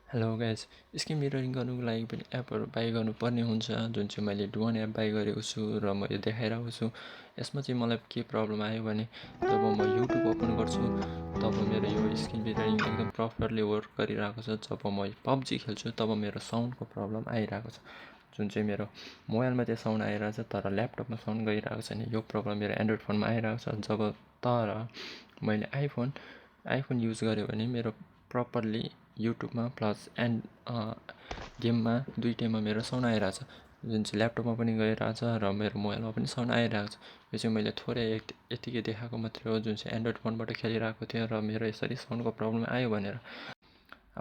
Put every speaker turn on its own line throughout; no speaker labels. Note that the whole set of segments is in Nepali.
हेलो गाइज, स्क्रिन मिररिङ गर्नुको लागि पनि एपहरू बाई गर्नुपर्ने हुन्छ, जुन चाहिँ मैले डुअन एप बाई गरेको छु र म यो देखाइरहेको छु। यसमा चाहिँ मलाई के प्रब्लम आयो भने जब म युट्युब ओपन गर्छु तब मेरो यो स्क्रिन मिररिङ एकदम प्रपरली वर्क गरिरहेको छ। जब म पब्जी खेल्छु तब मेरो साउन्डको प्रब्लम आइरहेको छ, जुन चाहिँ मेरो मोबाइलमा चाहिँ साउन्ड आइरहेको छ तर ल्यापटपमा साउन्ड गइरहेको छैन। यो प्रब्लम मेरो एन्ड्रोइड फोनमा आइरहेको छ। तर मैले आइफोन युज गरेँ भने मेरो प्रपरली युट्युबमा प्लस गेममा दुइटैमा मेरो साउन्ड आइरहेछ, जुन चाहिँ ल्यापटपमा पनि गइरहेछ र मेरो मोबाइलमा पनि साउन्ड आइरहेको छ। यो चाहिँ मैले थोरै यतिकै देखाएको मात्रै हो, जुन चाहिँ एन्ड्रोइड फोनबाट खेलिरहेको थियो र मेरो यसरी साउन्डको प्रब्लम आयो भनेर।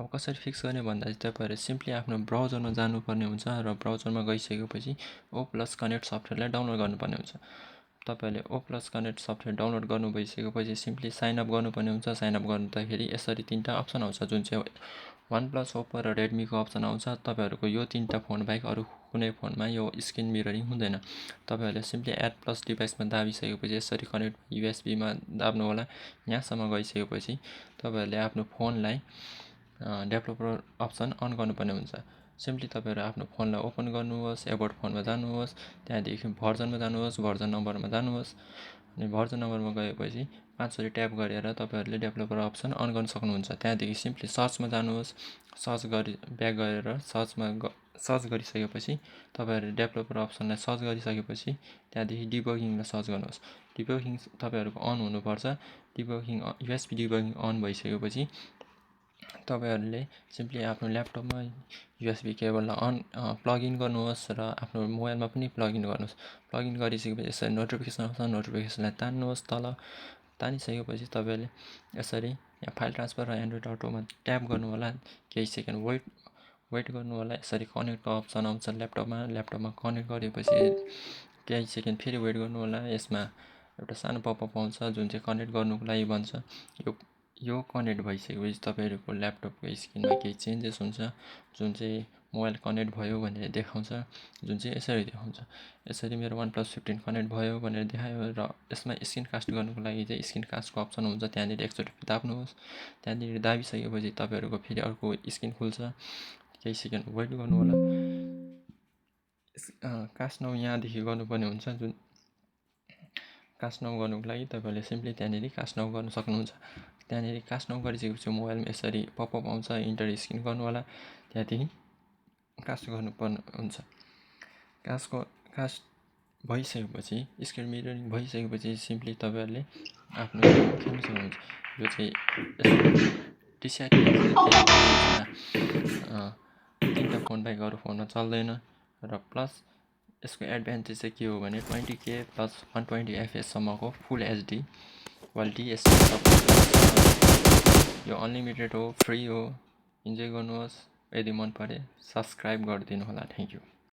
अब कसरी फिक्स गर्ने भन्दा चाहिँ तपाईँहरू सिम्पली आफ्नो ब्राउजरमा जानुपर्ने हुन्छ र ब्राउजरमा गइसकेपछि O+ कनेक्ट सफ्टवेयरलाई डाउनलोड गर्नुपर्ने हुन्छ। तपाईँहरूले O+ कनेक्ट सफ्टवेयर डाउनलोड गर्नु भइसकेपछि सिम्पली साइनअप गर्नुपर्ने हुन्छ। साइनअप गर्दाखेरि यसरी 3टा अप्सन आउँछ, जुन चाहिँ OnePlus, Oppo र Redmi को अप्सन आउँछ। तपाईँहरूको यो 3टा फोन बाहेक अरू कुनै फोनमा यो स्क्रिन मिररिङ हुँदैन। तपाईँहरूले सिम्पली एड प्लस डिभाइसमा दाबिसकेपछि यसरी कनेक्ट USB मा दाब्नु होला। यहाँसम्म गइसकेपछि तपाईँहरूले आफ्नो फोनलाई डेभलपर अप्सन अन गर्नुपर्ने हुन्छ। सिम्पली तपाईँहरू आफ्नो फोनलाई ओपन गर्नुहोस्, एबोर्ड फोनमा जानुहोस्, त्यहाँदेखि भर्जनमा जानुहोस्, भर्जन नम्बरमा जानुहोस् अनि भर्जन नम्बरमा गएपछि 5 चोटि ट्याप गरेर तपाईँहरूले डेभलपर अप्सन अन गर्न सक्नुहुन्छ। त्यहाँदेखि सिम्पली सर्चमा जानुहोस्, ब्याक गरेर सर्च गरिसकेपछि तपाईँहरूले डेभलपर अप्सनलाई सर्च गरिसकेपछि त्यहाँदेखि डिबगिङलाई सर्च गर्नुहोस्। डिबगिङ तपाईँहरूको अन हुनुपर्छ। USB डिबगिङ अन भइसकेपछि तपाईँहरूले सिम्पली आफ्नो ल्यापटपमा USB केबललाई प्लगइन गर्नुहोस् र आफ्नो मोबाइलमा पनि प्लगइन गर्नुहोस्। प्लगइन गरिसकेपछि यसरी नोटिफिकेसन आउँछ, नोटिफिकेसनलाई तान्नुहोस् तल। तानिसकेपछि तपाईँले यसरी यहाँ फाइल ट्रान्सफर र एन्ड्रोइड अटोमा ट्याप गर्नु होला। केही सेकेन्ड वेट गर्नु होला। यसरी कनेक्टको अप्सन आउँछ ल्यापटपमा कनेक्ट गरेपछि केही सेकेन्ड फेरि वेट गर्नु होला। यसमा एउटा सानो पपअप आउँछ, जुन चाहिँ कनेक्ट गर्नुको लागि भन्छ। यो कनेक्ट भइसकेपछि तपाईँहरूको ल्यापटपको स्क्रिनमा केही चेन्जेस हुन्छ, जुन चाहिँ मोबाइल कनेक्ट भयो भनेर देखाउँछ, जुन चाहिँ यसरी देखाउँछ। यसरी मेरो OnePlus 15 कनेक्ट भयो भनेर देखायो र यसमा स्क्रिन कास्ट गर्नुको लागि चाहिँ स्क्रिन कास्टको अप्सन हुन्छ, त्यहाँनिर एकचोटि दाब्नुहोस्। त्यहाँनिर दाबिसकेपछि तपाईँहरूको फेरि अर्को स्क्रिन खुल्छ। केही सेकेन्ड वेट गर्नु होला। कास्ट नाउ यहाँदेखि गर्नुपर्ने हुन्छ, जुन कास्ट नाउ गर्नुको लागि तपाईँहरूले सिम्पली त्यहाँनिर कास्ट नाउ गर्न सक्नुहुन्छ। त्यहाँनिर कास्ट नाउ गरिसकेपछि मोबाइलमा यसरी पपअप आउँछ, इन्टर स्क्रिन गर्नु होला। त्यहाँदेखि कास्ट गर्नुपर्ने हुन्छ। कास्ट भइसकेपछि स्क्रिन मिररिङ भइसकेपछि सिम्पली तपाईँहरूले आफ्नो खेल्न सक्नुहुन्छ। यो चाहिँ तिनवटा फोन बाहेक अरू फोनमा चल्दैन र प्लस यसको एडभान्टेज चाहिँ के हो भने 20K प्लस 120 FPS सम्मको फुल HD क्वालिटी यसमा यो अनलिमिटेड हो, फ्री हो। इन्जोय गर्नुहोस्। यदि मन परे सब्सक्राइब गरिदिनु होला। Thank you.